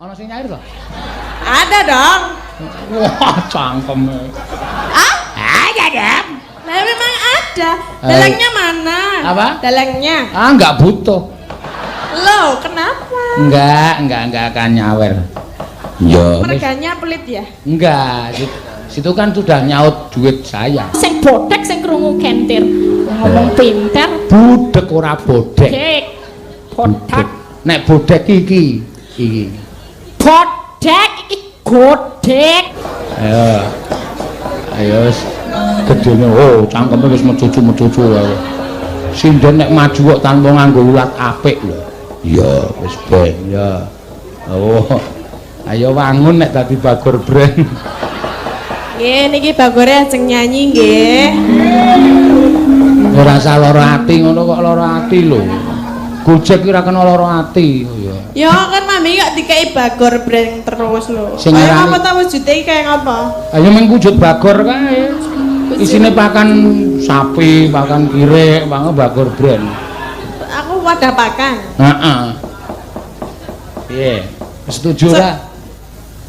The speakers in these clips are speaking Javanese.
Ana sing nyair to? Ada dong. Wah, cangkeme. Ah? Ada dong. Lah memang ada. Dalangnya mana? Apa? Dalangnya. Ah, enggak butuh. Loh, kenapa? Enggak akan nyawer. Iya. Merganya pelit ya? Enggak, situ kan sudah nyaut duit saya. Sing bodek sing krungu kentir. Ngomong pinter. Budek ora bodek. Dek. Bodek. Nek bodek iki. Iki. Bodek iki godek. Ayo. Ayo wis gedene oh cangkeme wis mecucu-mecucu wae. Sinden nek maju kok tanpa nganggo ulat apik lho. Iya, wis ben ya. Oh. Ayo wangun nek dadi Bagor Breng. Nggih, niki Bagore ajeng nyanyi nggih. Ora usah lara ati ngono kok lara ati lho. Gojek ki ora kena lara ati ya. Ya kan mami kok dikei Bagor Breng terus lho. Kaya ngapa ta wujude iki kaya ngapa? Ayo mung wujud Bagor kae. Isine pakan sapi, pakan kirik, pakan Bagor Breng. Aku wadah pakan. Heeh. Piye? Setuju ora?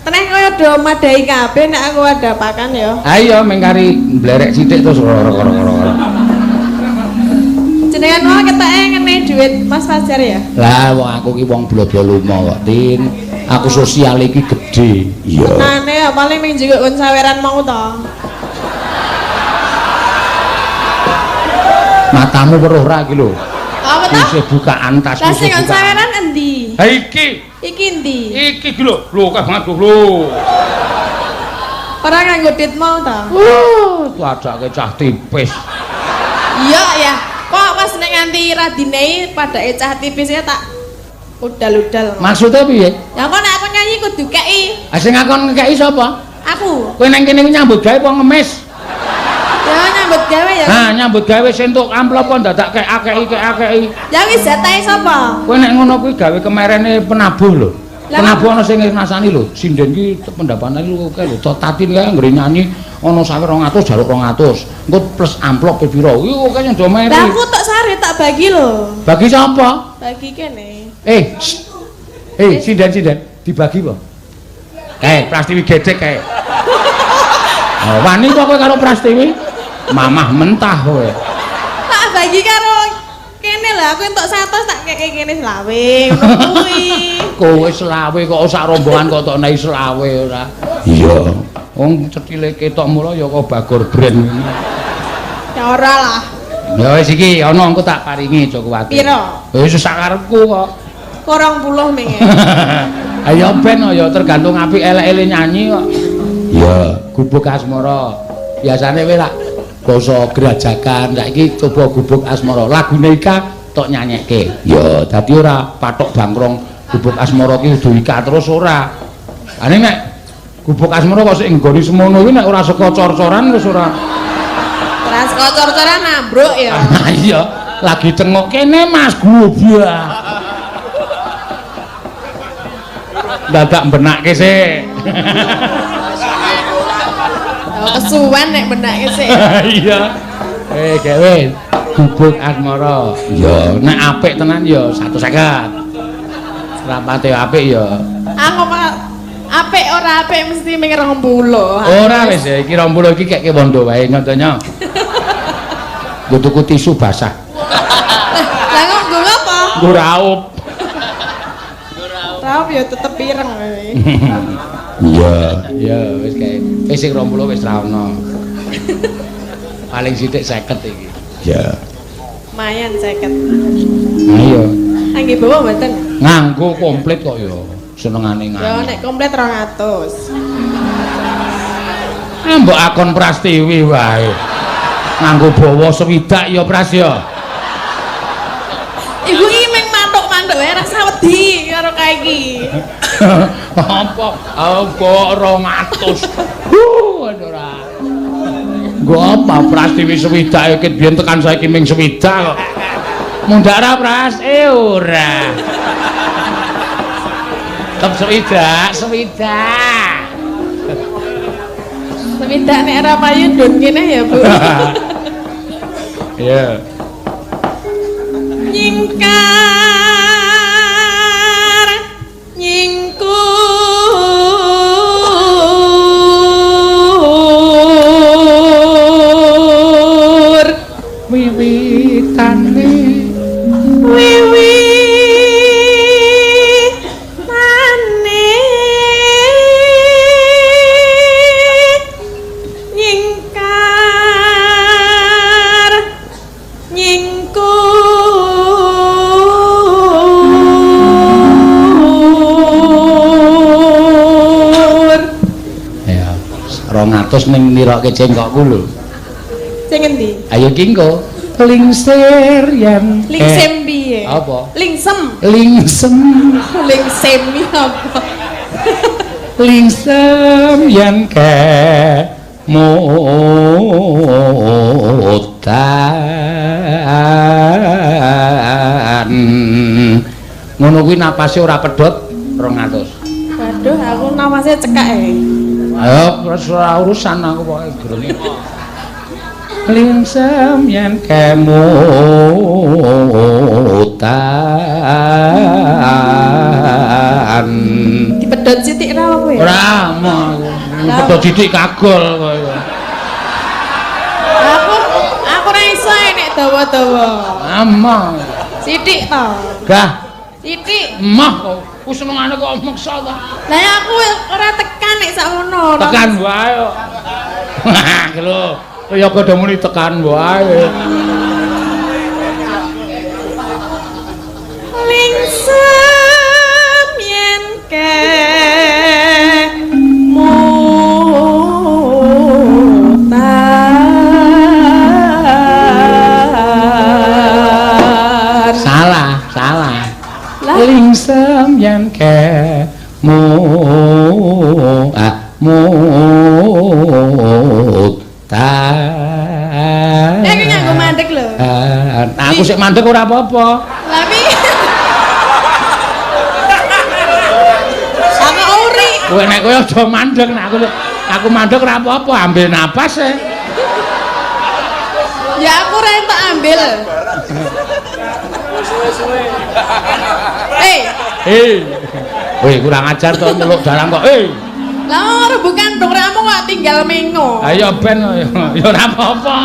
Teneh kaya do madhahi kabeh nek aku wadah pakan ya. Ayo mung kari mblerek sithik terus ora. Jenengan mau ketake ngene duit Mas Fajar ya? Lah wong aku ki wong bloblo lumo kok, Tin. Aku sosial iki gedhe. Iya. Tenane ya paling mung njukuk kon saweran mau to. Matamu weruh ra iki lho. Apa ta? Isih bukaan tas. Lah sing kon saweran endi? Ha iki. Iki endi? Iki iki lho. Lho akeh banget lho. Ora nganggo duit mau ta? Tuadake cah tipis. Iya ya. Kok pas nek nganti radinei padake cah tipis ya tak udal-udal. Maksudnya piye? Ya kok nek aku nyanyi kudu kei. Ah sing ngakon ngekeki sapa? Aku. Kowe nang kene nyambut gawe apa ngemis? Ya nyambut gawe ya. Nah, nyambut gawe entuk amplop kok dadak kek-akeki. Ya wis jatahe sapa? Kowe nek ngono kuwi gawe kemerene penabuh lho. Penabuh ana sing ngrasani lho. Sinden ki pendapatane lho akeh lho. Tatin kae anggere nyanyi ana sawer 200 jaluk 200. Engko plus amplop pira? Kuwi akeh sing do meri. Lah aku tok sare tak bagi lho. Bagi sapa? Bagi kene. Sinden dibagi apa? Prastiwi gedhek kae. Oh, wani kok kowe karo Prastiwi? Mamah mentah kowe. Tak bagi karo kene lah, aku entuk 100 tak keke kene selawe ngono kuwi. Kowe selawe kok sak rombongan kok tok naik selawe ora. Iya. Wong cethile ketok mula ya kok Bagor Brand. Ya ora lah. Ya wis iki ana engko tak paringi aja kuwatir. Piro? Wis sak karepku kok. 20 ming. Ayo ben ya tergantung apik elek-elek nyanyi kok. Iya, Gubuk Asmara. Biasane kowe lak basa grajagan, saiki coba Gubuk Asmara. Lagune Ika tok nyanyekke. Ya, dadi ora patok bangkrong Gubuk Asmara ki kudu Ika terus ora. Ane nek Gubuk Asmara kok sik nggoni semono kuwi nek ora saka cor-coran wis ora. Ora saka cor-coran ambruk ya. Iya, lagi tengok kene Mas Gubuk. Dadak benakke sik. Kesuwen nek benake sik. Iya. Gawe Gubuk Asmara. Ya, nek apik tenan ya 150. Rapate apik ya. Aku apik ora apik mesti ming 20. Ora wis iki 20 iki keke wondo wae nyontone. Nggo tuku tisu basah. Lah kok nggo apa? Nggo raup. Raup ya tetep ireng kowe. Iya, iya wis kae. Wis sing 20 wis ra ono. Paling sithik 50 iki. Iya. Lumayan 50. Ha iya. Nganggo bawa mboten? Nganggo komplit kok ya. Senengane nganggo. Ya nek komplit 200. Ah mbok akon Prastiwi wae. Nganggo bawa swidak ya Pras ya. Ibu iki mung mantuk-mantuk wae rasa wedi karo kae iki. Apa? Apa 200? Ora. Nggo apa Prastiwi swidak iki biyen tekan saiki ming swidak kok. Mundhak ra Pras? Ora. Tetep swidak, swidak. Swidak nek ora payu ndun kene ya, Bu. Iya. Nyingkar nyingkur Wiwitane Wiwitane nyingkar nyingkur. Ya, 200 ning nirokke cengkokku lho. Sing endi? Ayo ki engko lingsir yen Lingsem piye? Apa? Lingsem. Lingsem. Lingsem iki apa? Lingsem yen kemutan. Ngono kuwi napase ora pedhot 200. Waduh, aku napasnya cekak e. Ayo wis ora urusan aku pokoke gerenge. Lingsem yen kemutan. Dipedhot sithik ra apa ya? Ora, moh. Pedhot sithik kagol kowe. Aku ora iso nek dawa-dawa. Amah. Sithik to. Gah, Sithik. emoh kok. Ku senengane kok meksa to. Lah ya aku ora tekan nek sakmono. Tekan wae kok. Lho, kaya padha muni tekan wae. Lingsem yen kemutan. Salah, salah. Lah Lingsem yen kemu ah mutan. Eh, iki nganggo mandek lho. Aku sik mandek ora apa-apa. Lah piye? Aku uri. Kowe nek kowe aja mandek, nek aku mandek ora apa-apa, ambil napas e. Ya aku ora entuk ambil. Eh, Hei. Weh, kurang ajar to nyeluk dalang kok. Eh. lah rebukan dong ramu kok tinggal mengo. Ayo ben ya ora apa-apa.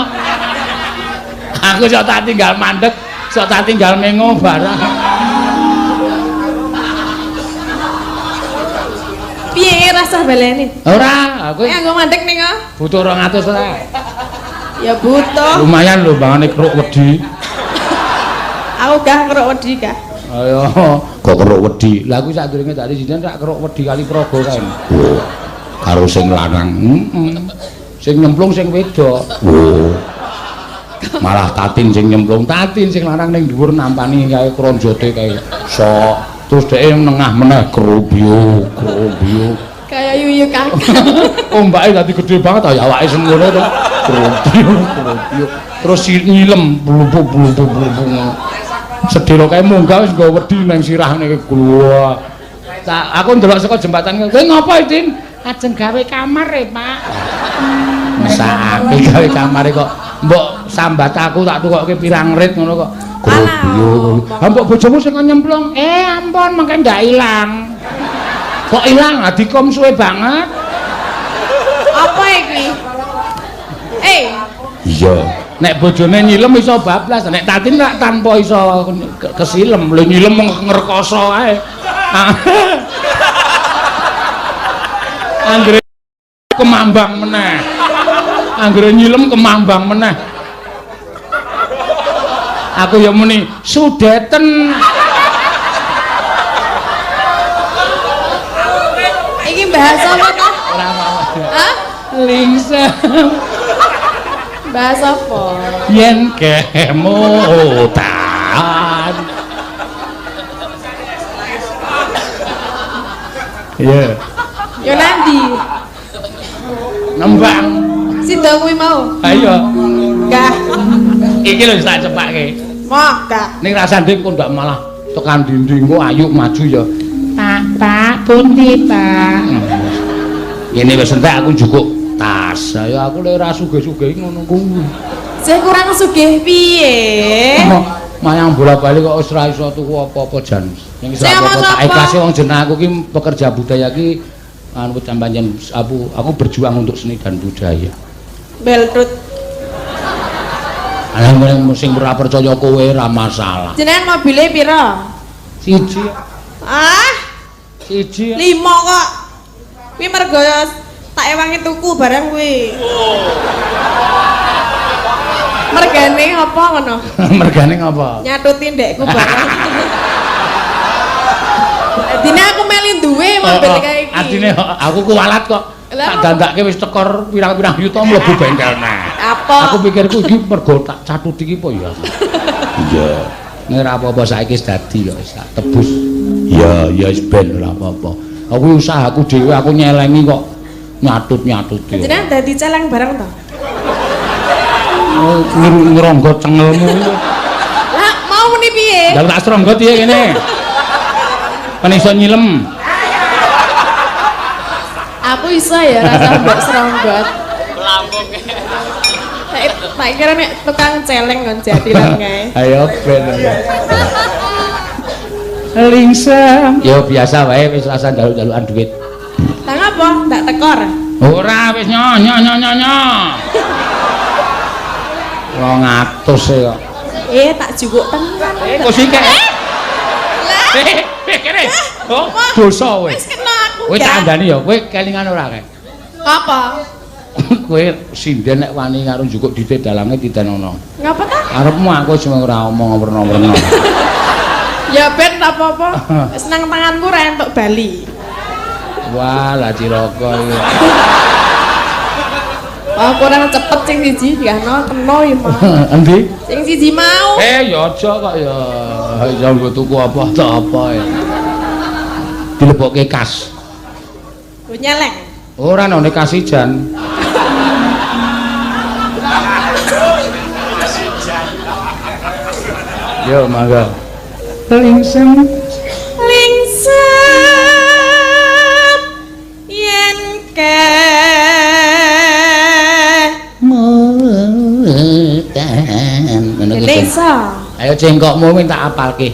Aku sok tak tinggal mandek, sok tak tinggal mengo barang. Piye rasah baleni? Ora, aku Nganggo mandek ning oh. butuh 200 ora. Ya butuh. Lumayan lho bangane keruk wedi. Aku gah keruk wedi gah. Ayo, kok keruk wedi. Lah aku sadurunge dadi jinan rak keruk wedi kali praga kae. Oh, karo sing lanang. Heeh. Sing nyemplung sing wedok. Oh. Malah Tatin sing nyemplung, Tatin sing lanang ning dhuwur nampani kae kronjote kae. Sok. Terus dheke nengah meneh krobyo, krobyo. Kaya yuyu kakak. Ombake dadi gedhe banget ya awake semono to. Krobyo, krobyo. Terus nyilem blubuk-blubuk-blubuk. Sedelo kae munggah wis nggawa wedi nang sirah niki gua. Aku ndelok saka jembatan. Kowe ngopo, Din? Ajeng gawe kamar e, Pak. Mesake gawe kamare kok mbok sambat aku tak tukokke pirang rit ngono kok. Krobyo. Ha mbok bojomu sing nyemplung. Eh, ampun mengke ndak ilang. Kok ilang? Ha dikom suwe banget. Apa iki? Eh. Iya. Nek bojone nyilem iso bablas, nek Tatin rak tanpa iso kesilem, lho nyilem ngrekoso ae. Anggere kemambang meneh. Anggere nyilem kemambang meneh. Aku ya muni sudeten. Iki bahasa apa ta? Ora apa-apa. Hah? Lingsem. Bahasa apa? Yen kemutan. Iya. Yo nandi. Nembang. Sida kuwi mau. Ayo. Gah. Iki lho tak cepake. Moh gah. Ning rasane kok ndak malah tekan dinding kok ayo maju ya. Pak, Pak, pundi, Pak? Ngene wis entek aku njukuk tas. Ayo aku lek ora sugih-sugih ngono kuwi. Sing kurang sugih piye? Mayang bola-bali kok wis ora iso tuku apa-apa jan. Ning wis ora apa-apa tak ikhlase wong jeneng aku ki pekerja budaya ki anu pancen aku berjuang untuk seni dan budaya. Beltut. Lah sing ora percaya kowe ora masalah. Jenengan mobile pira? Siji. Ah, siji. 5 kok. Kuwi mergo tak ewangi tuku barang kuwi. Mergane apa ngono? Mergane ngapa? Nyatuti ndekku barang. Dine aku meli duwe mobil kae iki. Artine aku kuwalat kok. Tak dandake wis tekor pirang-pirang yuta mlebu bengkel neh. Apa? Aku pikirku iki mergo tak catuti iki apa ya. Iya. Nek ora apa-apa saiki wis dadi kok wis tak tebus. Iya, ya wis ben ora apa-apa. Aku usahaku dhewe aku nyelengi kok nyatut-nyatuti. Jenengan dadi celeng bareng to? Ngronggo cengelmu. Lah mau muni piye? Lah tak sronggo piye kene? Kan iso nyilem. Aku iso ya rasa mbok sronggot. Lambung. Tak kira nek tukang celeng kon jatilan kae. Ayo ben. Lingsem. Ya biasa wae wis rasa njaluk-njalukan duit. Lah ngapa? Ndak tekor. Ora wis nyo nyo nyo nyo nyo. 200 e kok. Tak jukuk tenan. Kok sing kek. Kene. Oh, dosa kowe. Wis kena aku. Kowe tak kandhani ya, kowe kelingan ora kae? Apa? Kowe sinden nek wani karo njukuk dhite dalange didanono. Ngapa ta? Arepmu aku wis ora omong werna-werna. Ya ben tak apa-apa. Wis nang tanganku ra entuk bali. Wah, lah cilaka iki. Wah, kurang cepet sing siji dikano kena ya mau. Endi? Sing siji mau. Ya aja kok ya. Ya nggo tuku apa ta apa ya. Dilebokke kas. Go nyeleng. Ora nang kas ijan. Yo mangga. Lingsem. Lingsem yen ke mutan. Ngono ki. Ayo cengkokmu minta apalke.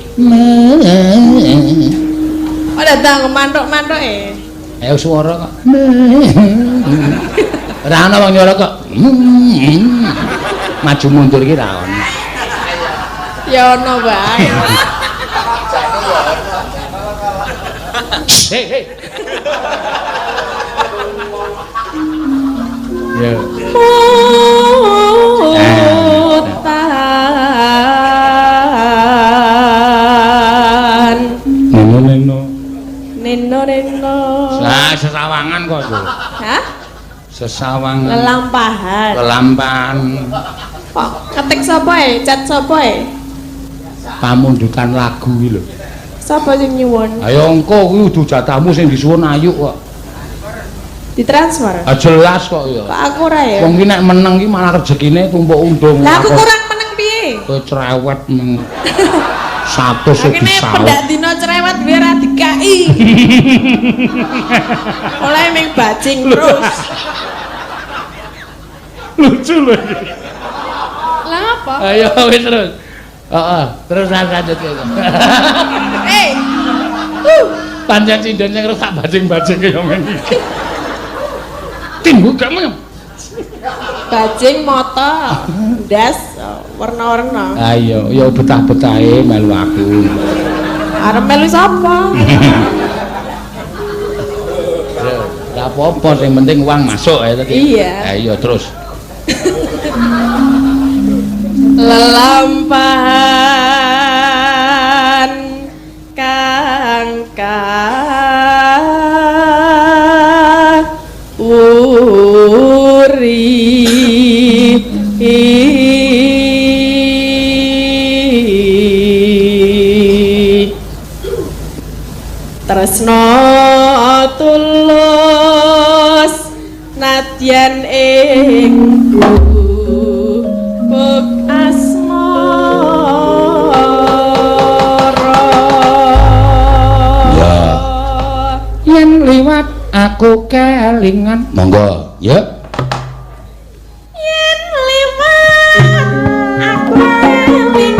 Oh datang mantuk-mantuk e. Ayo swara kok. Ora ana wong nyuara kok. Maju mundur iki ra ono. Ya ono wae. Hei hei. Ya. Mutan. Neno neno. Neno neno. Lah sesawangan kok itu. Hah? Sesawangan. Lelampahan. Lelampahan. Kok ketik sapa e? Chat sapa e? Pamundutan lagu iki lho. Sapa sing nyuwun? Ayo engko kuwi kudu jatahmu sing disuwun ayu kok. Ditransfer? Ah jelas kok ya. Kok aku ora ya? Wong ki nek meneng ki malah rezekine tumpuk undung. Lah aku kurang meneng piye? Kowe cerewet meng 100 Kene disaut. pendak dina cerewet biar ora dikai. Oleh ming bajing terus. Lucu lho iki. Lah apa? Ayo wis terus. Heeh, terus lanjut kowe. Eh. Pancen sinden sing rusak bajing-bajing kaya ngene iki. Timbul gak meneng. Bajing mata, ndas warna-warna. Ayo, ya betah-betahe melu aku. Arep melu sapa? Ora apa-apa, sing penting uang masuk ya tadi. Iya. Ayo terus. Lelampahan kang uri tresno tulus nadyan ing gubuk asmara. Ya. Yen liwat aku kelingan. Monggo, ya. Yen liwat aku kelingan.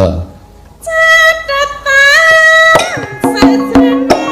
Iya. Catatan sajroning ati.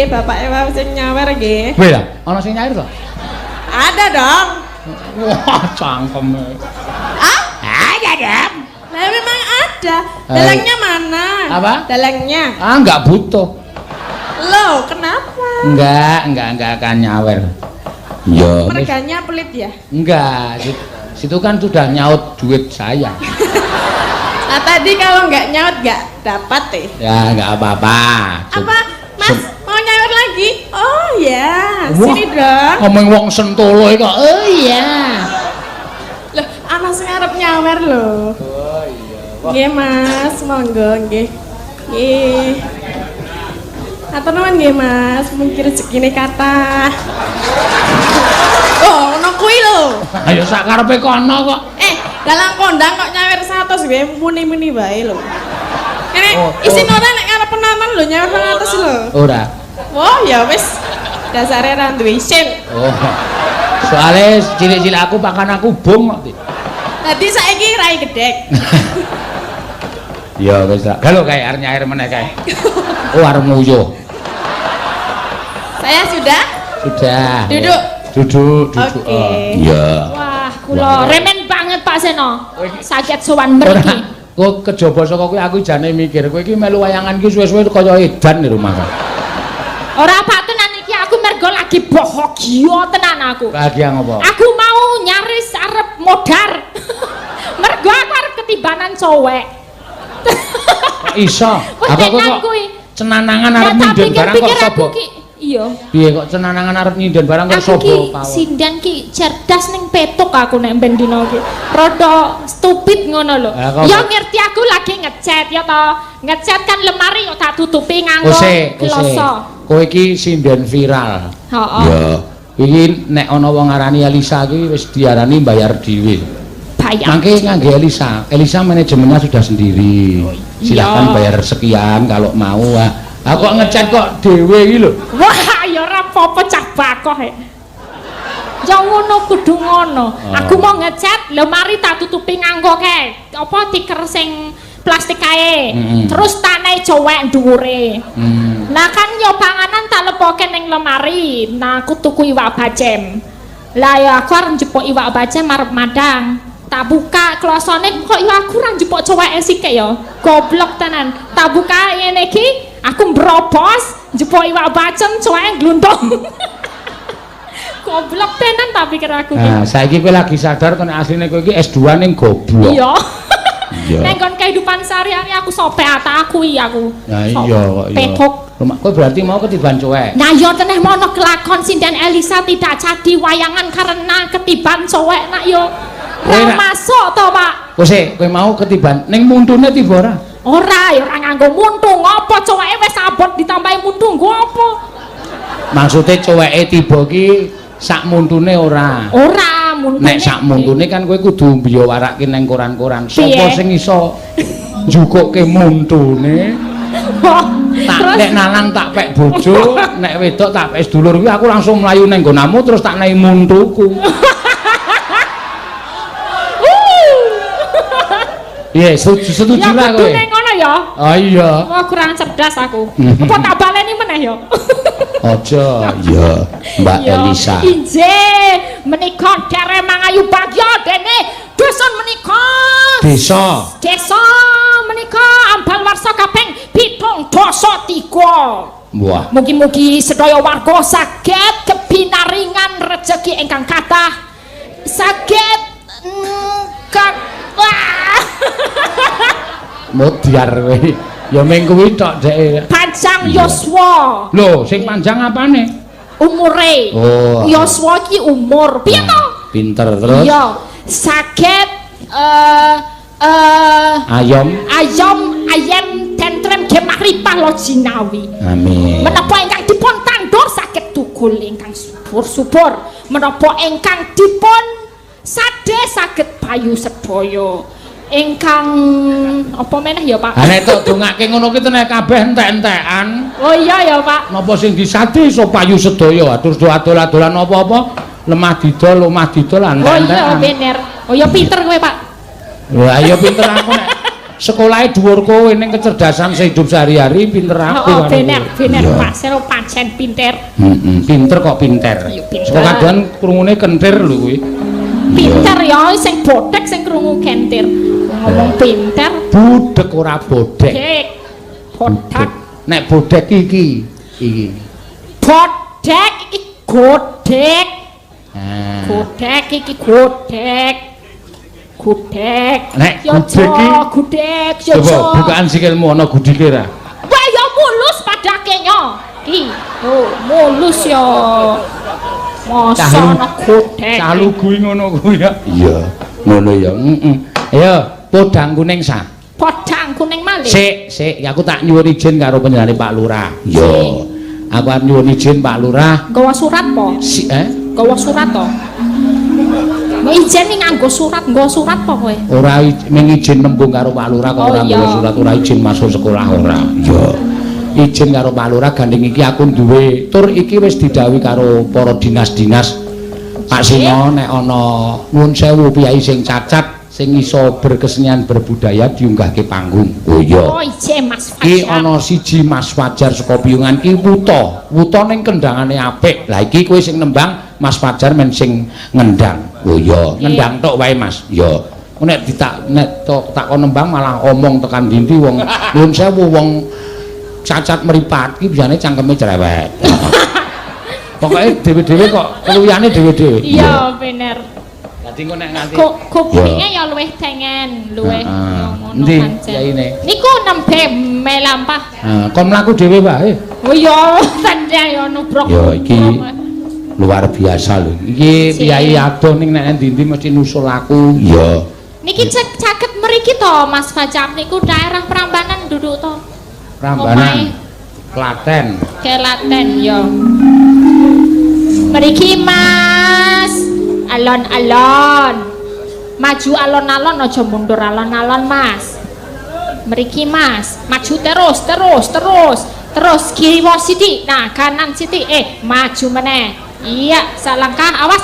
Bapak Ewa sing nyawer nggih. Weh lah, ana sing nyawer to? Ada dong. Wah, cangkeme. Ah? Ada dong. Lah memang ada. Dalangnya mana? Apa? Dalangnya. Ah, enggak butuh. Loh, kenapa? Enggak akan nyawer. Iya. Merganya pelit ya? Enggak, situ kan sudah nyaut duit saya. Nah, tadi kalau enggak nyaut enggak dapat deh. Ya, enggak apa-apa. Apa? Mas, mau nyawer lagi? Oh ya, wah, sini dong. Ngomong wong Sentolo kok. Oh iya. Loh, ana sing arep nyawer lho. Oh iya. Nggih, Mas, monggo nggih. Nggih. Atur nuwun nggih, Mas, mungkin rezekine kathah. Oh, ono kuwi lho. Ayo sak karepe kono kok. Dalang kondang kok nyawer 100 wae muni-muni wae lho. Kene isin ora nek ngarep penonton lho nyawer 100 lho. Ora. Wah, ya wis. Dasare ra duwe isin. Oh. Soale cilik-cilik aku pakan aku bung kok. Dadi saiki rai gedhek. Ya wis ra. Galo kae arep nyair meneh kae. Oh, arep nguyuh. Saya sudah? Sudah. Duduk. Duduk, duduk. Oke. Iya. Wah, kula remen banget Pak Seno. Saged sowan mriki. Kok kejaba saka kuwi aku jane mikir kowe iki melu wayangan iki suwe-suwe kaya edan di rumah kan. Ora Pak tenan iki aku mergo lagi bahagia tenan aku. Bahagia ngopo? Aku mau nyaris arep modar. Mergo aku arep ketibanan cowek. Kok iso? Aku kok cenanangan arep mindhen barang kok sapa? Iya. Piye kok cenanangan arep nyinden barang kok Aku sapa ki pawon? sinden ki cerdas ning petuk aku nek ben dina ki. Rada stupid ngono lho. Ya ngerti aku lagi ngechat ya to. Ngechat kan lemari kok tak tutupi nganggo kloso. Kowe iki sinden viral. Heeh. Ya. Iki nek ana wong ngarani Elisa iki wis diarani bayar dhewe. Bayar. Mangke ngangge Elisa. Elisa manajemennya sudah sendiri. Silahkan bayar sekian kalau mau. Aku kok ngechat kok dhewe iki lho. Wah, ya ora apa-apa cah bakoh e. Ya ngono kudu ngono. Aku mau ngechat lemari tak tutupi nganggo kae. Apa tiker sing plastik kae. Terus tanai cowek dhuwure. Nah kan yo panganan tak lepoke ning lemari. Nah aku tuku iwak bacem. Lah ya aku arep njupuk iwak bacem arep madang. Tak buka klosone kok yo aku ora njupuk coweke sithik ya. Goblok tenan. Tak buka ngene iki, aku mbrobos njupuk iwak bacem coweke glundung. Goblok tenan tak pikir aku ki. Nah, saiki kowe lagi sadar to nek asline kowe iki S2 ning goblok. Iya. Iya. Nek nggon kehidupan sehari-hari aku sopek tak akui aku. Nah iya kok iya. Petuk. Kowe berarti mau ketiban cowek. Nah yo teneh mono kelakon sinden Elisa tidak jadi wayangan karena ketiban cowek nak yo. Ora masuk to, Pak. Kowe sik, kowe mau ketiban ning muntune tiba ora? Ora, ya ora nganggo muntu. Ngopo coweke wis abot ditambahi muntu nggo apa? Maksude coweke tiba ki sak muntune ora. Ora, muntune. Nek sak muntune kan kowe kudu mbiyawarake nang koran-koran. Sapa sing iso njukukke muntune? Tak nek lanang tak pek bojo, nek wedok tak pek sedulur kuwi aku langsung mlayu nang nggonamu terus tak nehi muntuku. Piye, setuju lah kowe. Ya kudune ngono ya. Oh iya. Wah, kurang cerdas aku. Apa tak baleni meneh ya? Aja. Iya, Mbak Elisa. Injih, menika derek mangayu bagya dene dusun menika. Desa. Desa menika ambal warsa kaping 73. Wah. Mugi-mugi sedaya warga saged kepinaringan rejeki ingkang kathah. Saged Modiar kowe. Ya mung kuwi tok dheke. Panjang yuswa. Lho, sing panjang apane? Umure. Oh. Yuswa iki umur. Piye to? Pinter terus. Iya, saged ayom ayom ayem tentrem gemah ripah lo jinawi. Amin. Menapa ingkang dipun tandur saged tukul ingkang subur-subur. Menapa ingkang dipun sade saged payu sedaya. Ingkang apa meneh ya, Pak? Ha nek tok dongake ngono ki tenan kabeh entek-entekan. Oh iya ya, Pak. Napa sing disade iso payu sedaya. Terus do adol-adolan apa-apa, lemah didol, omah didol entek-entekan. Oh iya bener. Oh iya pinter kowe, Pak. Lah iya pinter aku nek sekolahe dhuwur kowe ning kecerdasan sehidup sehari-hari pinter aku. Oh bener, bener Pak Selo pancen pinter. Heeh, pinter kok pinter. Sekolah kadoan krungune kentir lho kuwi. Pinter ya sing bodhek sing krungu kentir. Ngomong pinter. Budek ora bodhek. Bodhek. Nek bodhek iki iki. Bodhek iki godhek. Godhek iki godhek. Gudeg. Nek gudeg iki gudeg yo. Coba bukaan sikilmu ana gudike ra? Wah ya mulus padake nyo. Ki. Oh, mulus yo. Masa ana gudeg. Cah lugu ngono kuwi ya. Iya, ngono ya. Heeh. Ayo, podang kuning sa. Podang kuning malih. Sik, sik, aku tak nyuwun izin karo panjenengane Pak Lurah. Iya. Aku arep nyuwun izin Pak Lurah. Nggawa surat po? Nggawa surat to? Izin iki nganggo surat, nggawa surat apa kowe? Ora mung izin nembung karo Pak Lurah kok ora nggawa surat, ora izin masuk sekolah ora. Iya. Izin karo Pak Lurah gandeng iki aku duwe tur iki wis didhawuhi karo para dinas-dinas. Pak Sino nek ana nuwun sewu piyai sing cacat sing iso berkesenian berbudaya diunggahke panggung. Oh iya. Oh ije Mas Fajar. Ki ana siji Mas Fajar saka Piyungan ki wuta. Wuta ning kendangane apik. Lah iki kowe sing nembang, Mas Fajar men sing ngendang. Oh iya, ngendang tok wae Mas. Iya. Nek ditak nek tok tak kon nembang malah omong tekan dindi wong nuwun sewu wong cacat mripat ki biasane cangkeme cerewet. Pokoke dhewe-dhewe kok keluyane dhewe-dhewe. Iya, bener. Dadi engko nek nganti kupinge ya luwih tengen, luwih ngono pancen. Niku nembe melampah. Heeh, kon mlaku dhewe wae. Oh iya, tandha ya nubruk. Ya iki luar biasa lho. Iki piyayi adoh ning nek endi-endi mesti nusul aku. Iya. Niki caket mriki to Mas Fajar niku daerah Prambanan duduk to. Prambanan. Klaten. Klaten ya. Mriki Mas. Alon-alon. Maju alon-alon aja mundur alon-alon Mas. Mriki Mas, maju terus terus terus. Terus kiri sithik, nah kanan sithik, maju meneh. Iya, salangkah, awas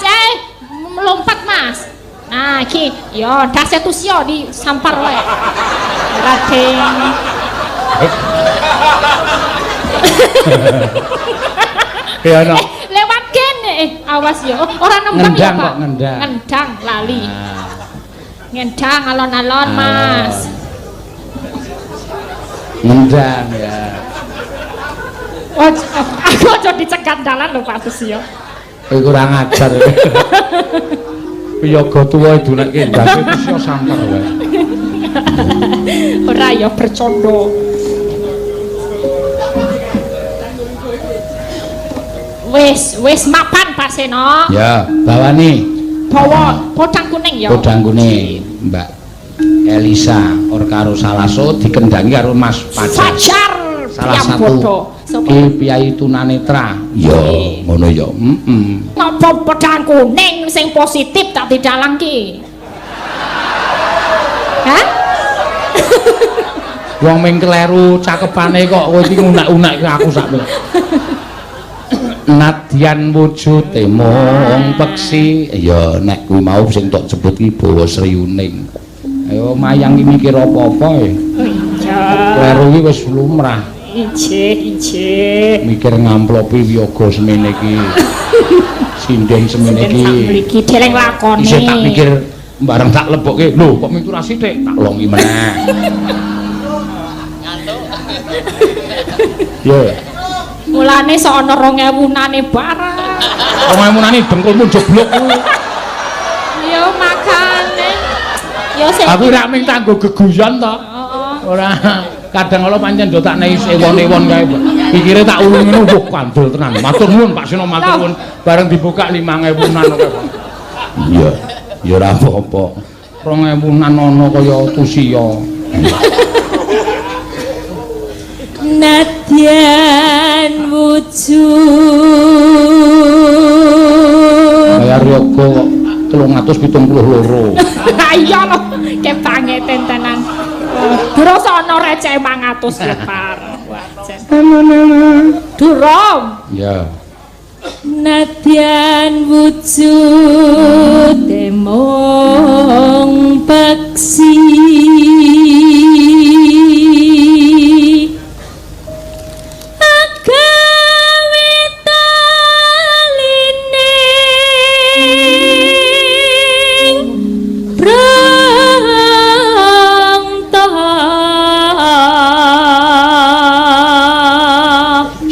melompat Mas. Nah, iki yo dase tusyo disampar wae. Raden. Ya ana. Lewat kene, awas yo. Ora nembang ya, Pak. Ngendang, ngendang lali. Ngendang alon-alon, Mas. Ngendang ya. Aku aja dicegat dalan lho Pak Susio. Kowe kurang ajar. Piyaga tuwa idunekke ndase Susio samper wae. Ora ya bercondo. Wis, wis mapan Pak Seno. Ya, bawani. Bawa podang kuning ya. Podang kuning, Mbak Elisa or karo Salaso dikendangi karo Mas Fajar. Fajar. Salah satu ki piyayi tunanetra. Ya, ngono ya. Heeh. Napa pedang kuning sing positif tak didalang ki? Hah? Wong ming kleru cakepane kok kowe iki ngunak-unak aku sakmene. Nadyan wujude mung peksi. Ya nek kuwi mau sing tok sebut ki bawa Sri Uning. Ayo mayang iki mikir apa-apa e. Oh iya. Kleru iki wis lumrah. Ijih, ijih. Mikir ngamplopi wiyaga semene iki. Sinden semene iki. Mriki dereng lakone. Isih tak mikir bareng tak lebokke. Lho kok mikir ora sithik, tak longi meneh. Ngantuk. Yo. Mulane sok ana 2000-nane barang. 2000-nane dengkulmu jeblok kuwi. Ya makane. Ya sing aku ora mung tanggo geguyon to. Heeh. Ora kadang kala pancen do tak nehi ewon-ewon kae. Pikire tak ulung ngono wah kandel tenan. Matur nuwun Pak Seno, matur nuwun. Bareng dibuka 5000-an kok. Iya, ya ora apa-apa. 2000-an ana kaya tusiya. Nadyan wujud kaya yoga kok 372. Ha iya lho, kebangeten tenan. Durung ana receh 500 lepar. Durung. Ya. Nadyan wujude mung peksi. Agawe taline brangta.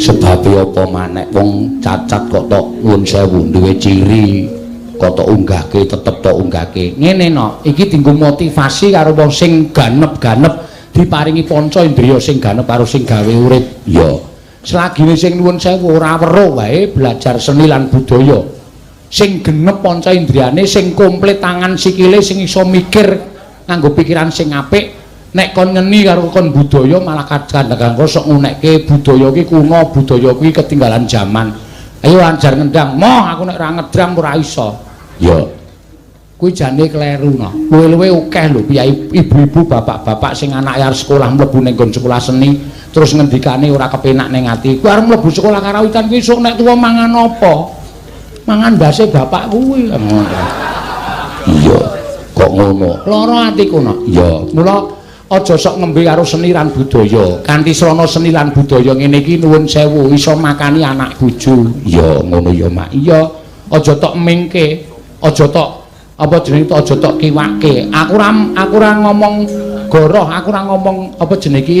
Sebabe apa manek wong cacat kok tok nuwun sewu duwe ciri kok tok unggahke tetep tok unggahke. Ngene no, iki dienggo motivasi karo wong sing ganep-ganep diparingi panca indriya sing ganep karo sing gawe urip. Ya. Selagine sing nuwun sewu ora weruh wae belajar seni lan budaya. Sing genep panca indriyane, sing komplit tangan sikile, sing iso mikir nganggo pikiran sing apik. Nek kon ngeni karo kon budaya malah kadang-kadang sok ngunekke budaya iki kuno, budaya kuwi ketinggalan zaman. Ayo ajar ngendang, moh aku nek ora ngedram ora iso. Ya. Kuwi jane kleru no. Luwe-luwe akeh lho piyayi ibu-ibu, bapak-bapak sing anake arep sekolah mlebu ning nggon sekolah seni terus ngendikane ora kepenak ning ati. Kuwi arep mlebu sekolah karawitan kuwi esuk nek tuwa mangan apa? Mangan ndase bapak kuwi. Iya, kok ngono. Lara atiku no. Iya, mula aja sok ngembe karo seni lan budaya. Kanthi srana seni lan budaya ngene iki nuwun sewu iso makani anak bojo. Ya ngono ya, Mak. Iya, aja tok mingke, aja tok apa jenenge aja tok kiwake. Aku ora ngomong goroh, aku ora ngomong apa jenenge iki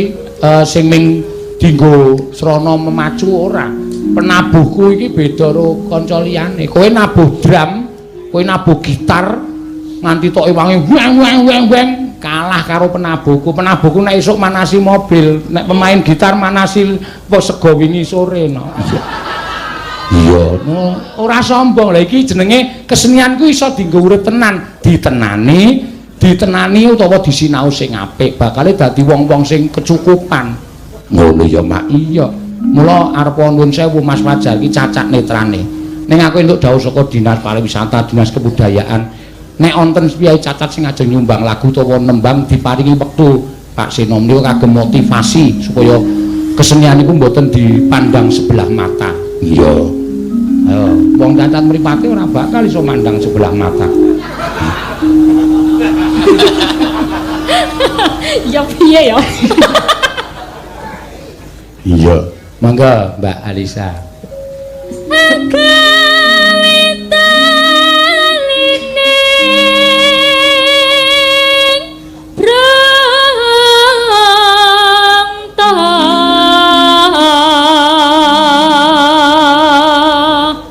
sing ming dinggo srana memacu ora. Penabuhku iki beda karo kanca liyane. Kowe nabuh drum, kowe nabuh gitar nganti tok ewangi weng weng weng weng. Kalah karo penabuhku. Penabuhku nek esuk manasi mobil, nek pemain gitar manasi apa sego wingi sore no. Iya, no, ora sombong. Lah iki jenenge kesenian ku iso dienggo urip tenan, ditenani, ditenani utawa disinau sing apik, bakale dadi wong-wong sing kecukupan. Ngono ya, Mak. Iya. Mula arep nuwun sewu Mas Fajar iki cacat netrane. Ning aku entuk dawuh saka Dinas Pariwisata, Dinas Kebudayaan. Nek wonten priyayi cacat sing ajeng nyumbang lagu utawa nembang diparingi wektu Pak Seno menika kagem motivasi supaya kesenian iku mboten dipandang sebelah mata. Iya. Ayo, wong cacat mripate ora bakal iso mandang sebelah mata. Ya piye ya? Iya. Monggo Mbak Alisa.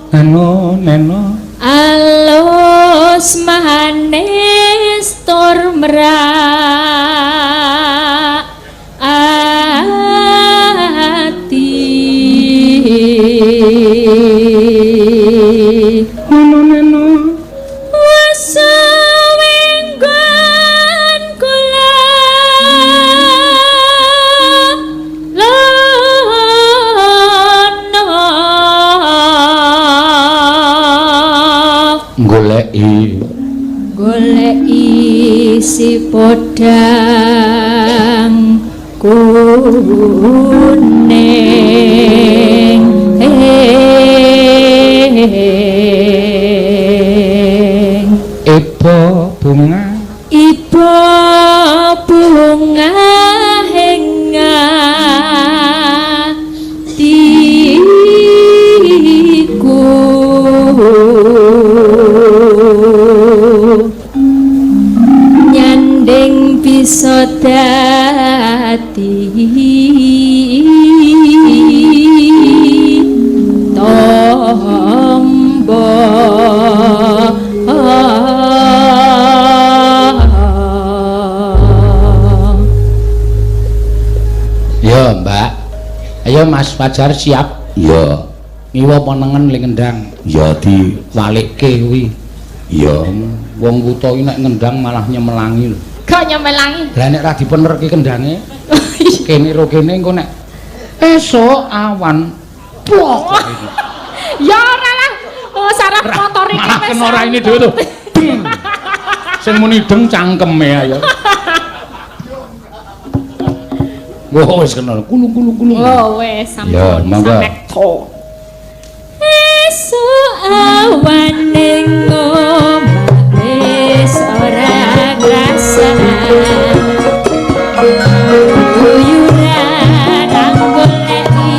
Neno, neno. Alus manis tur merak ati. Neno, neno. Wesawenggon kula lono Goleki goleki si podang kuning. Ibu bunga, ibu bunga ing atiku nyanding bisa dadi tombo. Ya, Mbak. Ayo Mas Fajar siap? Iya. Ngiwa apa nengen le ngendang? Ya diwalikke kuwi. Iya, wong kutha iki nek ngendang malah nyemelangi lho. Kok nyemelangi? Lah nek ra dipenerke kendange, kene ro kene engko nek esuk awan plok. Ya ora lah. Oh, saraf motor iki Malah wis. kena raine dhewe to. Deng. Sing muni deng cangkeme ayo. Wah, wis kena kulung-kulung-kulung. Oh, wis sampun. Ya, monggo. Samekto. Esuk awan ning omah wis ora krasa. Guyuran anggoleki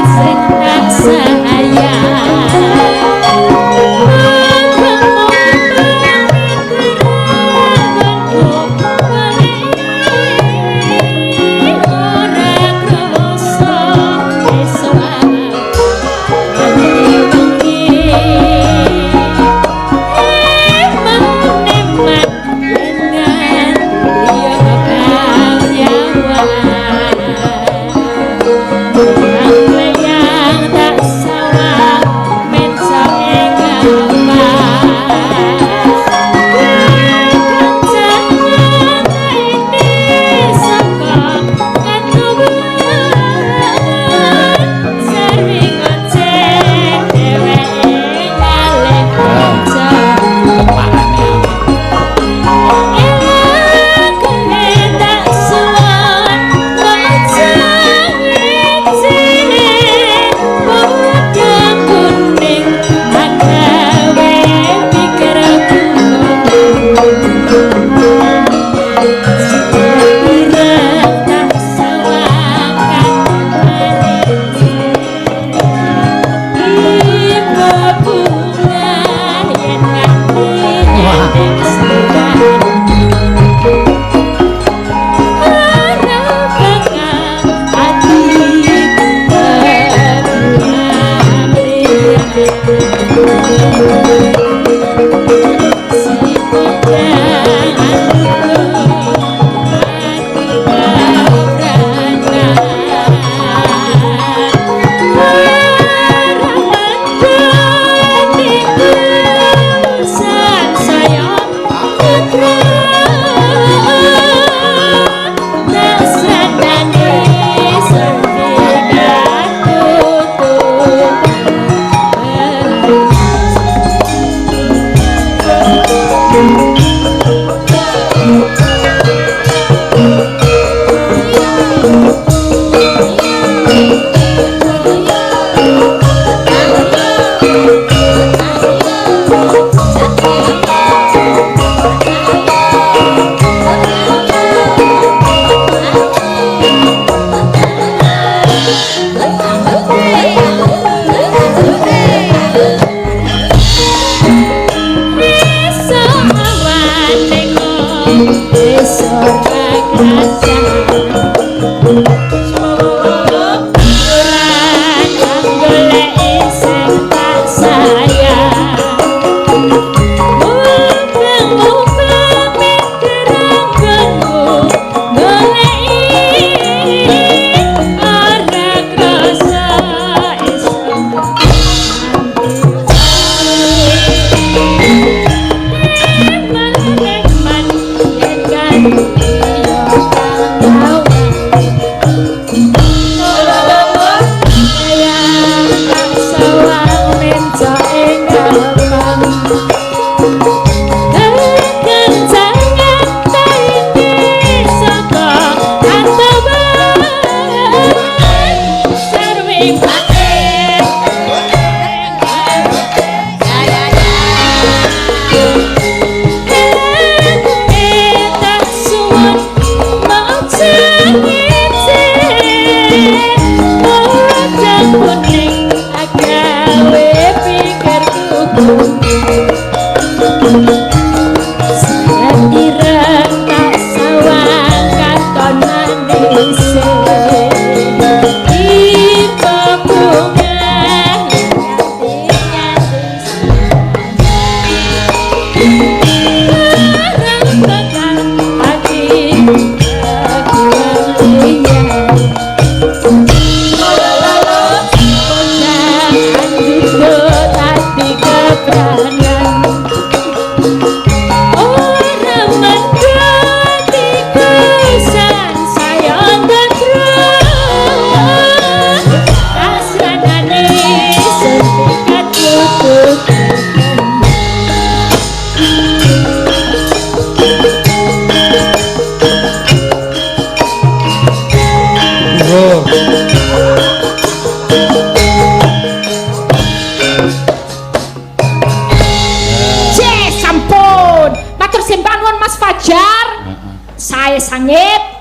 sing tak sayang. Eman-eman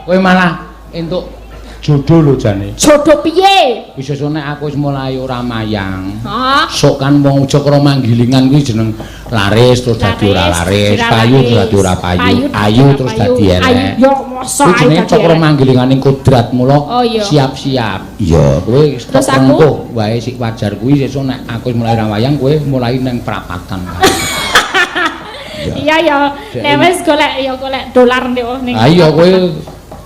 Kowe malah entuk jodoh lho jane. Jodoh piye? Wis sesuk nek aku wis mulai ora mayang. Hah? Sok kan wong Cakra Manggilingan kuwi jeneng laris terus dadi ora laris, payu terus dadi ora payu, ayu terus dadi elek. Ayu yo mosok Kuwi ayu jenenge dadi Cakra elek. Manggilingan ing kodrat mula Oh, iya. siap-siap. Iya, kowe Terus aku? engko wae sik wajar kuwi sesuk nek aku wis mulai ora wayang kowe mulai nang prapatan. Iya ya, nek wis golek ya golek dolar ndek ning. Ah iya kowe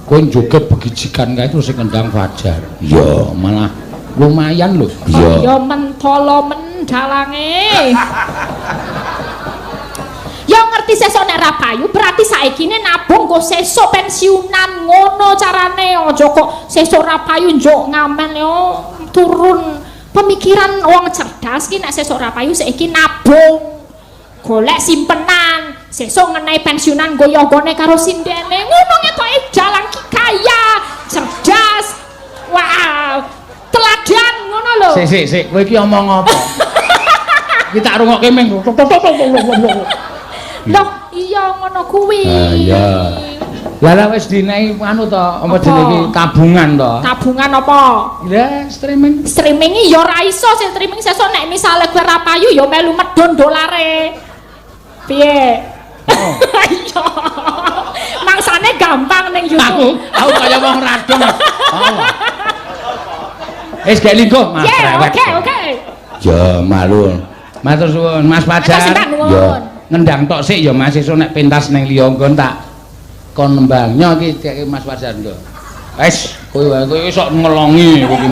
kowe joget begijikan kae terus sing kendang Fajar. Iya, malah lumayan lho. Iya. Ya mentolo mendalange. Ya ngerti sesuk nek ra payu berarti saikine nabung nggo sesuk pensiunan ngono carane. Aja kok sesuk ra payu njuk ngamen yo turun pemikiran wong cerdas ki nek sesuk ra payu saiki nabung. Golek simpenan, sesuk ngenai pensiunan nggo yogone karo sindene. Ngono ngetoke dalang ki kaya, cerdas. Wah, teladan ngono lho. Sik sik sik, kowe iki omong apa? Iki tak rungokke meng. Loh, iya ngono kuwi. Ah iya. Lah lah wis dinehi anu to, apa Apa? jenenge iki tabungan to? Tabungan apa? Lah streaming. Streaming iki ya ora iso sing streaming sesuk nek misale kowe ora payu ya melu medhun dolare. Piye? Oh. Iya. Mangsane gampang ning Aku YouTube. aku kaya wong radong. Oh. Wis gek lingguh, Mas. Yeah, Rewet. oke oke. Ya malu. Matur suwun Mas Fajar. Matur suwun. Ya ngendang tok sik ya Mas sesuk nek pentas ning liya nggon tak kon nembangnya iki Mas Fajar nduk. Wis kowe wae kowe sok ngelongi kowe iki.